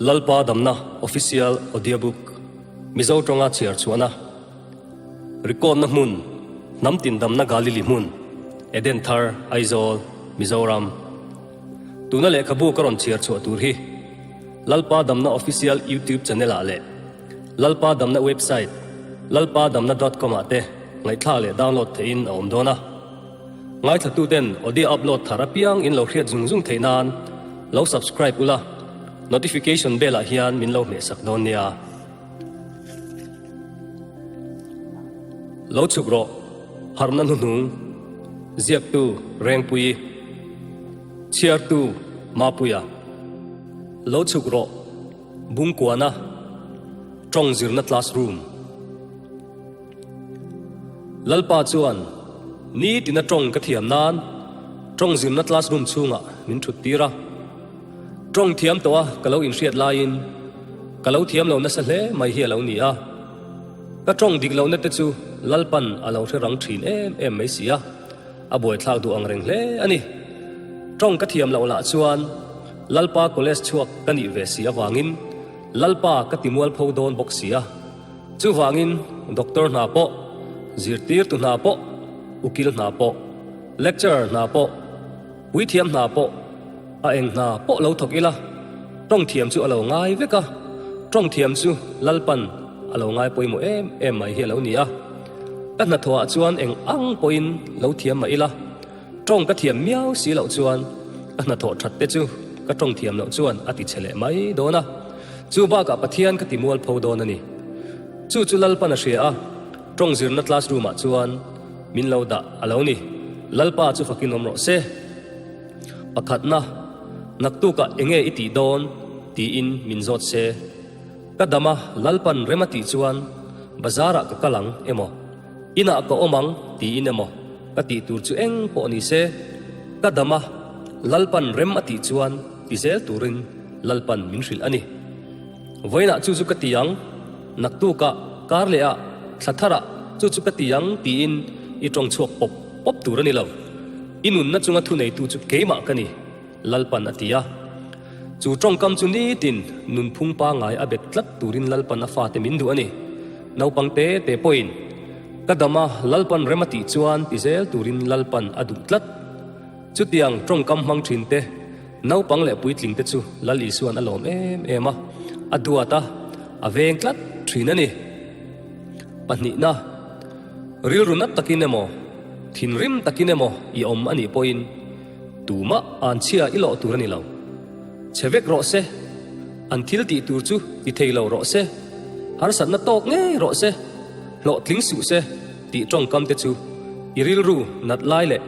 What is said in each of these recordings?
Lalpa Damna Official Audiobook Mizo tawnga chhiar chhuahna Record-na hmun Hnam tin damna Galili hmun Eden Thar Aizawl Mizoram Tuna lehkhabu ka rawn chhiar chhuah tur hi Lalpa Damna Official YouTube Channel ah leh Lalpa Damna Website lalpadamna dot com ah te ngaihthlak leh download theihin a awm dawn a. Ngaithlatuten audio upload thar apiang in lo hriat zung zung theih nan lo subscribe ula, notification bell ah hian min lo hmehsak dawn nia. Lo chhuk rawh, harhna hnuhnung, ziaktu Rengpuii, chhiartu Mapuia. Lo chhuk rawh, Bungkuana, tawng zirna classroom. Lalpa chuan nitina tawng ka thiam nan tawng zirna classroom chhungah min thut tir a. Tawng thiam tawh a ka lo inhriat laiin ka lo thiam lo nasa hle mai hi a lo ni a. Ka tawng dik lohna te chu Lalpan a lo hre rang thin em em mai si a, a buaithlak duh ang reng hle a ni. Tawng ka thiam loh lah chuan Lalpa college chhuak ka nih ve si avangin Lalpa ka ti mualpho dawn bawk si a. Chuvangin doctor hna pawh, zirtirtu hna pawh, ukil hna pawh, lecturer hna pawh, puithiam hna pawh, a eng hna pawh lo thawk ila, tawng thiam chu a lo ngai vek a, tawng thiam chu Lalpan a lo ngai pawimawh em em mai hi a lo ni a. Ka hnathawhah chuan eng ang pawhin lo thiam mah ila, tawng ka thiam miau si loh chuan ka hnathawh that te chu ka tawng thiam loh chuan a ti chhe leh mai dawn a. Chu bakah Pathian ka ti mualpho dawn a ni. Chu chu Lalpan a hria a, tawng zirna classroom ah chuan min lo dah a lo ni. Lalpa chu fakin awm rawh se. Pakhatna, naktukah enge i tih dawn? tiin min zawt se. Ka dam a, Lalpan rem a tih chuan bazar ah ka kal ang emaw, inah ka awm ang tiin emaw ka tih tur chu eng pawh ni se. Ka dam a, Lalpan rem a tih chuan ti zel turin Lalpan min hrilh a ni. Vawiinah chu chu ka ti ang, naktukah, kar lehah, thla tharah chu chu ka ti ang tiin i tawng chhuak pawp pawp tur a ni lo. I nunna chunga thuneitu chu keimah ka ni, Lalpan a ti a. Chu tawngkam chu nitin nunphung pangngai a bet tlat turin Lalpan a fate min duh a ni. Naupang te te pawhin ka dam a, Lalpan rem a tih chuan ti zel turin Lalpan a duh tlat. Chutiang tawngkam hmang thin te, naupang leh puitling te chu Lal Isuan a lawm em em a, a duat a, a veng tlat thin a ni. Pahnihna, rilru nat takin emaw, thinrim takin emaw i awm a nih pawhin tumah an chhia i lawh tur a ni lo. Chhe vek rawh se, an thil tih tur chu ti thei lo rawh se, harsatna tawk ngei rawh se, hlawhtling suh se tih tawngkam te chu i rilru nat lai leh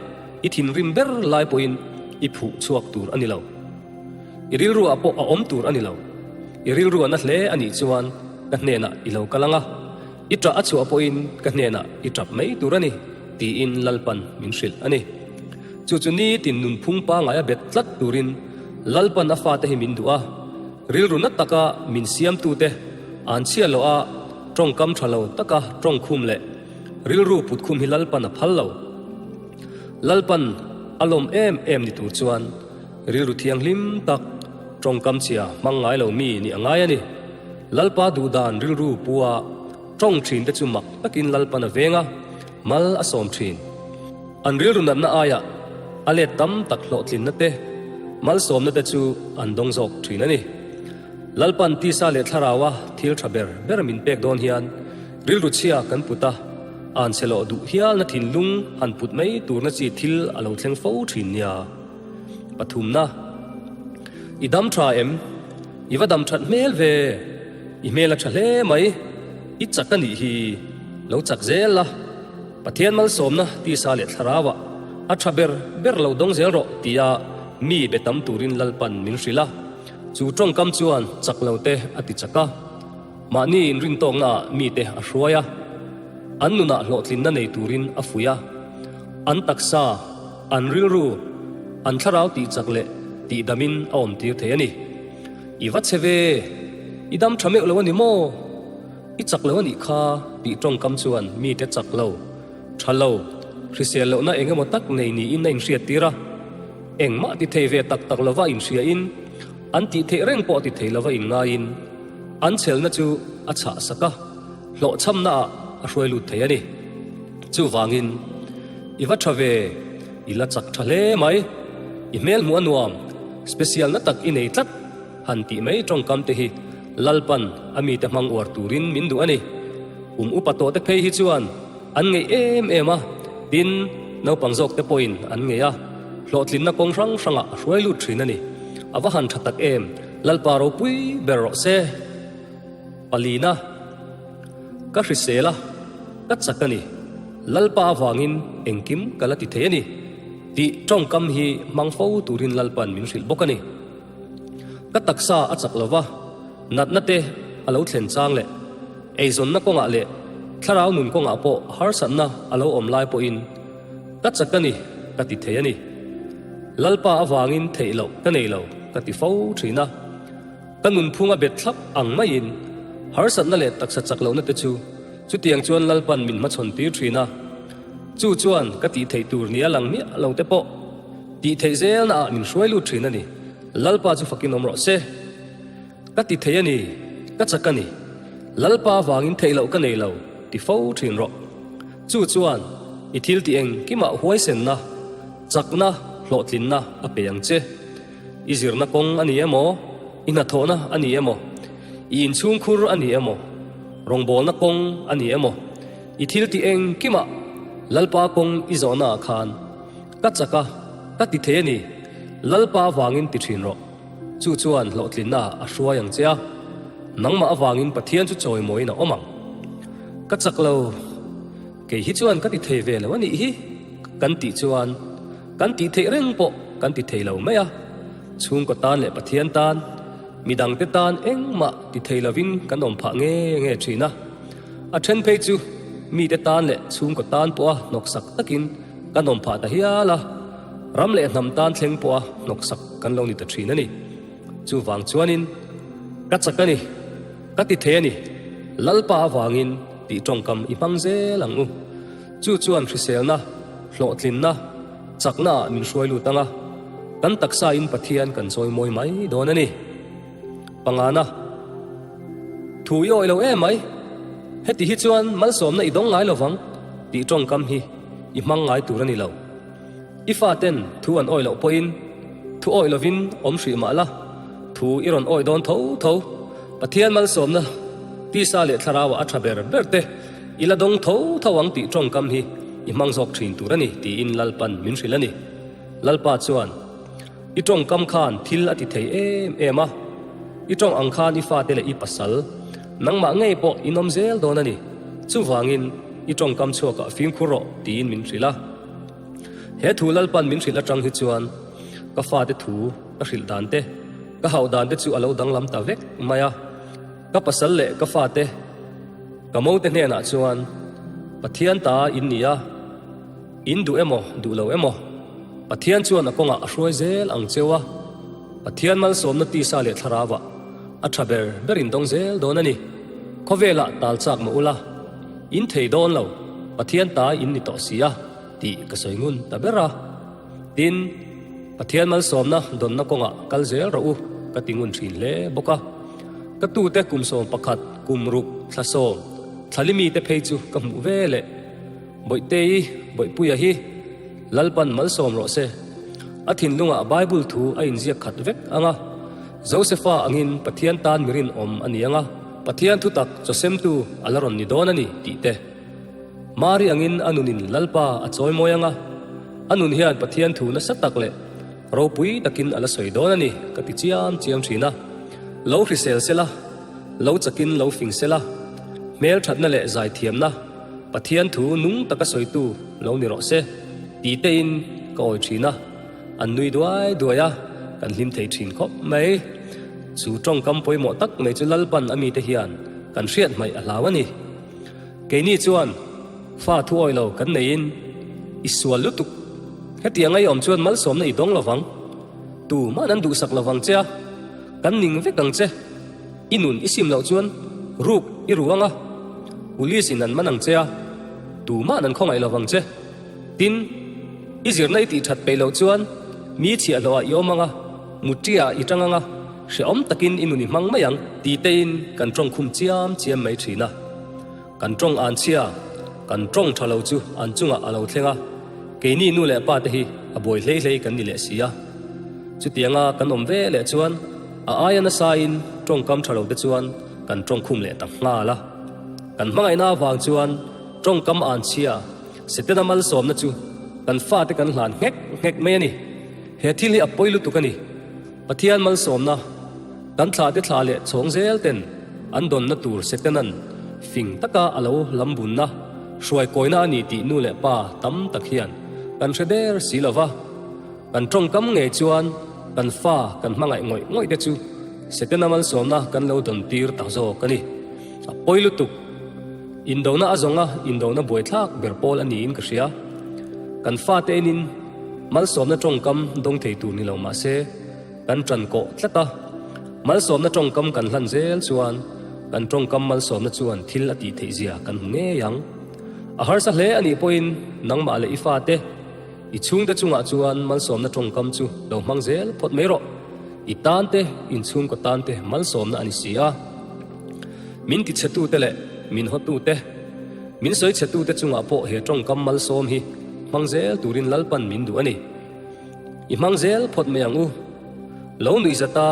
I thinrim ber lai pawhin i phuh chhuak tur a ni lo. I rilruah pawh a awm tur a ni lo. I rilru a na hle a nih chuan ka hnenah i lo kal ang a, i ṭah a chhuah pawhin ka hnenah i ṭap mai tur a ni, tiin Lalpan min hrilh a ni. Chu chu nitin nunphung pangngai a bet tlat turin Lalpan a fate hi min duh a, rilru na taka min siamtute an chhiat loh a, ṭawngkam ṭha lo taka ṭawngkhum leh Rilru put khum hi Lalpan a phal lo. Lalpan a lawm em em ni tur chuan rilru thianghlim tak, tawngkam chhia hmang ngai lo mi nih a ngai a ni. Lalpa duhdan rilru pua tawng thin te chu mak takin Lalpan a veng a, mal a sawm thin. An rilru natna aiah a let tam tak hlawhtlinna te, malsawmna te chu an dawng zawk thin a ni. Lalpan tisa leh thlaraua thil tha ber ber min pek dawn hian rilru chhia kan put a, an chhe loh duh hialna thinlung han put mai turna chi thil a lo thleng fo thin nia. Pathumna, I dam tha em? I va dam that hmel ve? I hmel a tha hle mai, i chak a nih hi, lo chak zel la, Pathian malsawmna tisa leh thlarauah a tha ber ber lo dawng zel rawh tia mi be tam turin Lalpan min hrilh a. Chu tawngkam chuan chak lo te a ti chak a, mahni inrintawkna ah mite a hruai a, an nunah hlawhtlinna nei turin a fuih a, an taksa, an rilru, an thlarau tih chak leh tih damin a awm tir thei a ni. I va che ve, i dam tha meuh lo a ni maw? I chak lo a nih kha tih tawngkam chuan mite chak lo, tha lo, hrisel lohna eng emaw tak nei niin a inhriat tir a. Engmah ti thei ve tak tak lova inhriain. An tih theih reng pawh ti thei lova inngaiin an chhelna chu a chhah sak a, hlawhchhamnaah a hruai lut thei a ni. Chuvangin, i va tha ve, i la chak tha hle mai, i hmel hmuh a nuam, special na tak i nei tlat han tih mai tawngkam te hi Lalpan a mite hmang uar turin min duh a ni. Kum upa tawh te phei hi chuan an ngeih em em a, tin, naupang zawk te pawhin an ngeih a, hlawhtlinna kawng hrang hrangah a hruai lut thin a ni. A va han tha tak em, Lalpa ropui ber rawh se. Palina, Ka hrisel a, ka chak a ni, Lalpa avangin engkim ka la ti thei a ni, tih tawngkam hi hmang fo turin Lalpa'n min hrilh bawk a ni. Ka taksa a chak lo va, natna te a lo thlen chang leh eizawnna kawngah leh thlarau nun kawngah pawh harsatna a lo awm lai pawhin ka chak a ni ka ti thei a ni. Lalpa avangin theih loh ka nei lo ka ti fo thin a. Ka nunphung a bet thlap ang maiin harsatna leh taksa chak lohna te chu chutiang chuan Lalpan min hmachhawn tir thin a. Chu chuan ka tih theih tur nia lang miah lo te pawh Tih theih zelna ah min hruai lut thin a ni. Lalpa chu fakin awm rawh se. Ka ti thei a ni, ka chak a ni. Lalpa avangin theih loh ka nei lo, ti fo thin rawh. Chu chuan i thil tih engkimah huaisenna, chakna, hlawhtlinna a pe ang che. I zirna kawng a ni emaw, i hnathawhna a ni emaw, i inchhungkhur a ni emaw, rawngbawlna kawng a ni emaw, i thil tih engkimah Lalpa kawng i zawhna ah khan Ka chak a, ka ti thei a ni. Lalpa avangin ti thin rawh. Chu chuan hlawhtlinna a hruai ang che a, nangmah avangin Pathian chu chawimawiin a awm ang. Ka chak lo, kei hi chuan ka ti thei ve lo a nih hi, kan tih chuan kan tih theih reng pawh kan ti thei lo mai a. Chhungkaw tan leh Pathian tan, midangte tan engmah ti thei lovin kan awm phah nge nge thin a. A then phei chu mite tan leh chhungkaw tan pawha hnawksak takin Kan awm phah ta hial a, ram leh hnam tan thleng pawha hnawksak kan lo ni ta thin a ni. Chuvang chuanin, Ka chak a ni, ka ti thei a ni, Lalpa avangin tih tawngkam i hmang zel ang u. Chu chuan hriselna, hlawhtlinna, chaknaah min hruai lut ang a, kan taksain Pathian kan chawi mawi mai dawn a ni. Pangana, Thu i awih lo em mai, heti hi chuan malsawmna i dawng ngai lovang tih tawngkam hi i hmang ngai tur a ni lo. I faten thu an awih loh pawhin thu awih lovin awm hrih mah la, thu i rawn awih dawn tho tho. Pathian malsawmna tisa leh thlarauah a tha ber ber te i la dawng tho tho ang tih tawngkam hi i hmang zawk thin tur a ni tiin Lalpan min hrilh a ni. Lalpa chuan. I tawngkam khan thil a ti thei em em a, i tawng ang khan i fate leh i pasal, nangmah ngei pawh in awm zel dawn a ni. Chuvangin i tawngkam chhuakah fimkhur rawh tiin min hrilh a. He thu Lalpan min hrilh atang hi chuan ka fate thu ka hrilh dan te, ka hauh dan te chu a lo danglam ta vek mai a. Ka pasal leh ka fate, ka mote hnenah chuan Pathian ta in ni a. In duh emaw, duh lo emaw, Pathian chuan a kawngah a hruai zel ang cheu a, Pathian malsawmna tisa leh thlarauah a tha ber ber in dawng zel dawn a ni. Khawvelah tal chak mah ula, in thei dawn lo, Pathian ta in ni tawh si a, tih ka sawi ngun ta ber a. Tin, Pathian malsawmna dawnna kawngah kal zel rawh u ka ti ngun thin hle bawk a. Ka tute kum 11, kum ruk, thla sawm, thla limi te phei chu ka hmuh ve leh. Bawihtei, Bawihpuia hi Lalpan malsawm rawh se. A thinlungah Bible thu a inziak khat vek ang a, Josefa angin Pathian tan mi rinawm a ni ang a, Pathian thutak chawsemtu a la rawn ni dawn a ni tih te. Mari angin a nunin Lalpa a chawimawi ang a, a nun hian Pathian thu nasa tak leh ropui takin a la sawi dawn a ni ka ti chiam chiam thin a. Lo hrisel sela, lo chakin lo fing sela, hmelthatna leh zaithiamna, Pathian thu nung taka sawitu lo ni rawh se tih tein ka awi thin a, an nui duai duai a, kan hlim thei thin khawp mai. Chu tawngkam pawimawh tak mai chu Lalpan a mite hian kan hriat hmaih a hlau a ni. Keini chuan fa thu awi lo kan neiin i sual lutuk, hetiang a i awm chuan malsawmna i dawng lovang, tuman an duhsak lovang che a, kan ning vek ang che. I nun i sim loh chuan ruk i ru ang a, police in an man ang che a, tuma'n an khawngaih lo vang che. Tin, i zirna i tih that peih loh chuan mi chhiahhlawhah i awm ang a, muṭiah i ṭang ang a. Hrehawm takin i nun i hmang mai ang ti tein kan tawng khum chiam chiam mai thin a. Kan tawng an chhia, kan tawng tha lo chu an chungah a lo thleng a, keini nu leh pa te hi a buai hlei hlei kan ni leh si a. Chutianga kan awm ve leh chuan a aia nasain tawngkam tha lo te chuan kan tawng khum leh ta nghal a. Kan hmangaihna avang chuan tawngkam an chhia, Setana malsawmna chu kan fate kan hlan nghek nghek mai a ni. He thil hi a pawi lutuk a ni. Pathian malsawmna kan thlahte thlah leh chhawng zel ten an dawnna tur Setanan fing taka a lo lambunna, hruaikawina a ni tih nu leh pa tam tak hian kan hre der si lo va. Kan tawngkam ngei chuan kan fa kan hmangaih ngawih ngawih te chu Setana malsawmna kan lo dawn tir ta zawk a ni. A pawi lutuk. Indona a zawnga indona buaithlak ber pawl a niin ka hria. Kan fate enin malsawmna tawngkam dawng thei tur ni lo mah se, kan tan kawh tlat a. Malsawmna tawngkam kan hlan zel chuan kan tawngkam malsawmna chuan thil a tih theih zia kan hmu ngei ang. A harsa hle a nih pawhin nangmah leh i fate, i chhungte chungah chuan malsawmna tawngkam chu lo hmang zel phawt mai rawh. I tante, inchhungkaw tante malsawmna a ni si a. Min tichhetute leh min hawtute, min sawichhetute chungah pawh he tawngkam malsawm hi hmang zel turin Lalpan min duh a ni. I hmang zel phawt mai ang u. Lo nuih zata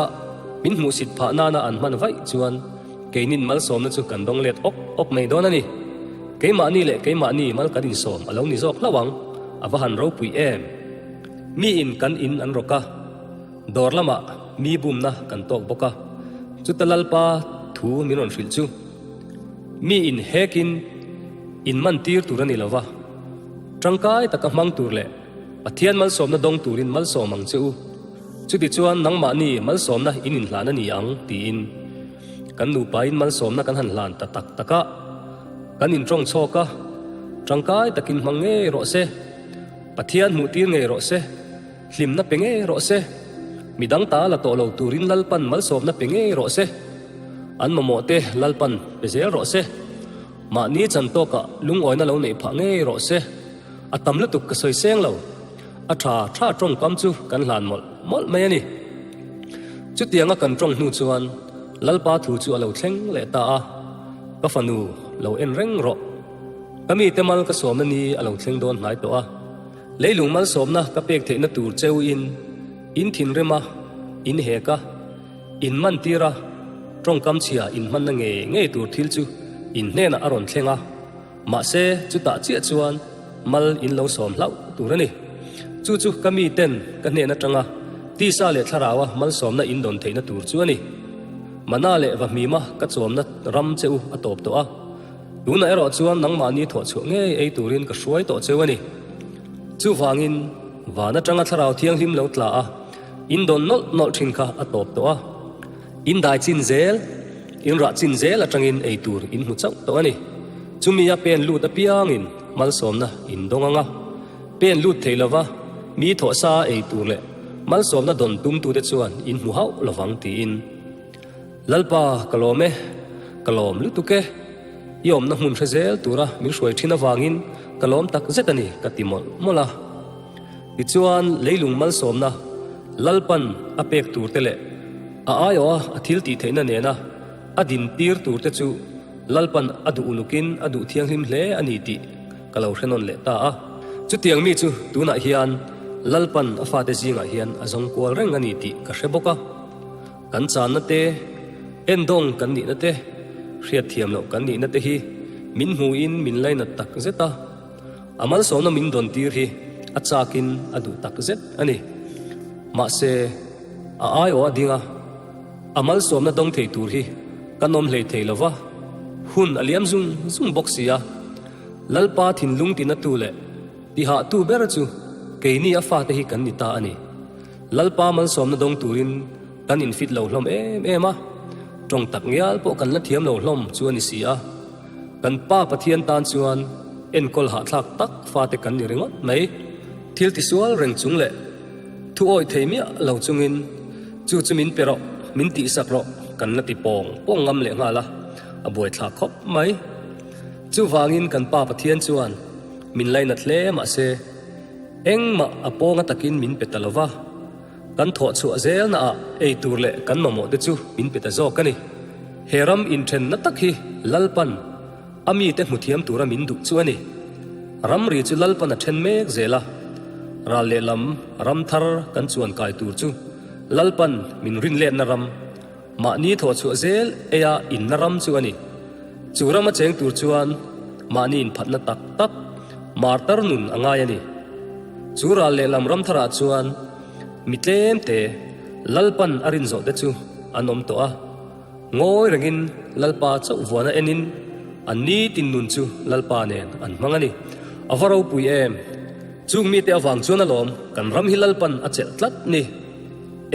min hmuhsit phah nana an hman vaih chuan keinin malsawmna chu kan dawng let awk awk mai dawn a ni. Keimahni leh keimahni mal kan insawm a lo ni zawk hlauh ang, a va han ropui em! Miin kan in an rawk a. Dawr lamah mi bumna kan tawk bawk a, chuta Lalpa thu min rawn hrilh chu mi in hekin in man tir tur a ni lo va, tangkai taka hmang tur leh Pathian malsawmna dawng turin malsawm ang che u, chutichuan nangmahni malsawmna in inhlan a ni ang tiin kan nupain malsawmna kan han hlan ta tak tak a, kan intawng chhawk a, tangkai takin hmang ngei rawh se, Pathian hmuh tir ngei rawh se. Hlimna pe ngei rawh se. Midang ta la tawh lo turin Lalpan malsawmna pe ngei rawh se. An mamawh te Lalpan pe zel rawh se. Mahni chan tawkah lungawina lo neih phah ngei rawh se. A tam lutuk ka sawi seng lo. A tha tha tawngkam chu kan hlan mawlh mawlh mai a ni. Chutianga kan tawng hnu chuan Lalpa thu chu a lo thleng leh ta a, Ka fanu, lo en reng rawh. Ka mite mal ka sawmna ni a lo thleng dawn hnai tawh a. Leilung malsawmna ka pek theihna tur cheu in, in thinrim a, in hek a, in man tir a, tawngkam chhia in hmanna ngei ngei tur thil chu in hnenah a rawn thleng a, mahse chutah chiah chuan mal in lo sawm hlauh tur a ni. Chu chu ka mi ten ka hnen atanga tisa leh thlaraua malsawmna in dawn theihna tur chu a ni. Mana leh vahmima ka chawmna ram che u a tawp tawh a. Tunah erawh chuan nangmahni thawh chhuah ngei ei turin ka hruai tawh cheu a ni. Chuvangin, van atanga Thlarau Thianghlim lo tla a, in dawn nawlh nawlh thin kha a tawp tawh a. In dai chin zel, in rah chin zel atangin ei tur in hmu chauh tawh a ni. Chumi a pen lut apiangin malsawmna in dawng ang a. Pen lut thei lova mi thawh sa ei tur leh malsawmna dawn tumtute chuan in hmu hauh lovang tiin. Lalpa, ka lawm e, ka lawm lutuk e, i awmna hmun hre zel tura min hruai thin avangin ka lawm tak zet a ni, ka ti mawlh mawlh a. Tichuan, leilung malsawmna Lalpan a pek turte leh a aiawha a thil tih theihna nena a din tir turte chu Lalpan a duh ulukin a duh thianghlim hle a ni tih ka lo hre nawn leh ta a. Chutiang mi chu tunah hian Lalpan a fate zingah hian a zawng kual reng a ni tih ka hre bawk a. Kan channa te, endawng kan nihna te, hriatthiam loh kan nihna te hi min hmuin min lainat tak zet a, a malsawmna min dawn tir hi a chakin a duh tak zet a ni. Mahse, a aiawh a ding a, a malsawmna dawng thei tur hi kan awm hlei thei lo va, hun a liam zung zung bawk si a, Lalpa thinlung tinatu leh tihahtu ber chu keini a fate hi kan ni ta a ni. Lalpa malsawmna dawng turin kan infit lo hlawm em em a, tawng tak ngial pawh kan la thiam lo hlawm chu a ni si a. Kan Pa Pathian tan chuan enkawl hahthlak tak fate kan ni ringawt mai. Thil tisual reng chung leh thu awih thei miah lo chungin chu chu min pe rawh, min tihsak rawh kan la ti pawng pawng ngam leh nghal a, a buaithlak khawp mai. Chuvangin kan Pa Pathian chuan min lainat hle mahse, Engmah a pawnga takin min pe ta lo va. Kan thawh chhuah zelnaah ei tur leh kan mamawh te chu min pe ta zawk a ni. He ram inthenna tak hi Lalpan a mite hmu thiam tura min duh chu a ni. Ramri chu Lalpan a then mek zel a, ral lehlam ram thar kan chuan kai tur chu Lalpan min rinletna ram, mahni thawh chhuah zel eia inna ram chu a ni. Chu rama cheng tur chuan mahni inphatna tak tak martar nun a ngai a ni. Chu ral lehlam ram tharah chuan mi tlem te Lalpan a rin zawh te chu an awm tawh a. Ngawi rengin Lalpa chauh vuana enin an nitin nun chu Lalpa nen an hmang a ni. A va ropui em! Chung mite avang chuan alawm kan ram hi Lalpan a chelh tlat ni.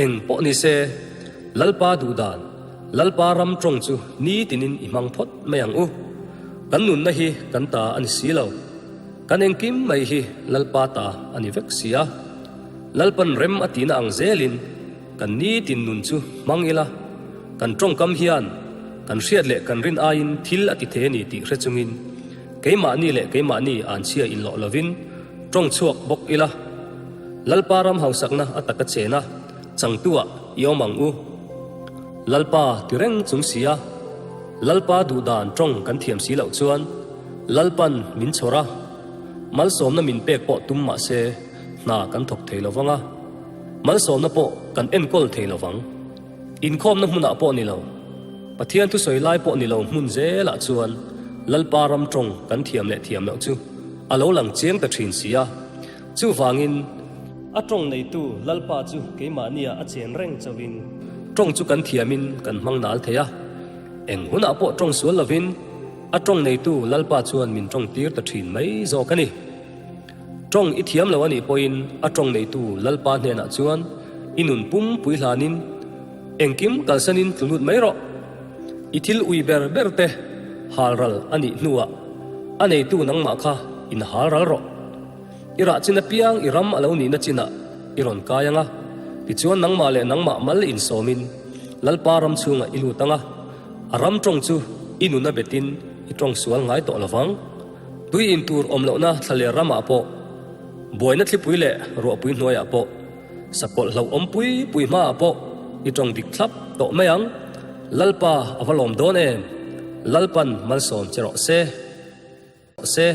Eng pawh ni se, Lalpa duh dan, Lalpa ram tawng chu nitinin i hmang phawt mai ang u. Kan nunna hi kan ta a ni si lo. Kan engkim mai hi Lalpa ta a ni vek si a. Lalpan rem a tihna ang zelin kan nitin nun chu hmang ila, kan tawngkam hian kan hriat leh kan rin aiin thil a ti thei a ni tih hre chungin keimahni leh keimahni anchhia inlawh lovin tawng chhuak bawk ila. Lalpa ram hausakna a taka chen a, changtuah i awm ang u. Lalpa ti reng chung si a, Lalpa duhdan tawng kan thiam si loh chuan Lalpan min chhawr a, malsawmna min pek pawh tum mah se hna kan thawk thei lo vang a, malsawmna pawh kan enkawl thei lo vang. Inkhawmna hmunah pawh ni lo, Pathian thusawi lai pawh ni lo hmun zelah chuan Lalpa ram tawng kan thiam leh thiam loh chu a lo lang chiang ta thin si a. Chuvangin, a tawng neitu Lalpa chu keimahnia a chen reng chauhin tawng chu kan thiamin kan hmang nal thei a. Eng hunah pawh tawng sual lovin a tawng neitu Lalpa chuan min tawng tir ta thin mai zawk a ni. Tawng i thiam lo a nih pawhin a tawng neitu Lalpa hnenah chuan i nun pum pui hlanin engkim kalsanin tlu lut mai rawh. I thil ui ber ber te halral a nih hnuah a neitu nangmah kha in halral rawh. I rah chin apiang i ram a lo nihna chinah i rawn kai ang a, tichuan nangmah leh nangmah mal insawmin Lalpa ram chhungah i lut ang a, a ram tawng chu i nuna betin i tawng sual ngai tawh lovang. Tui in tur awm lohna thlaler ramah pawh, buaina thlipui leh ruahpui hnuaiah pawh, sakawlh hlauhawm pui pui hmaah pawh i tawng dik thlap tawh mai ang. Lalpa a va lawm dawn em? Lalpan malsawm che rawh se. Se.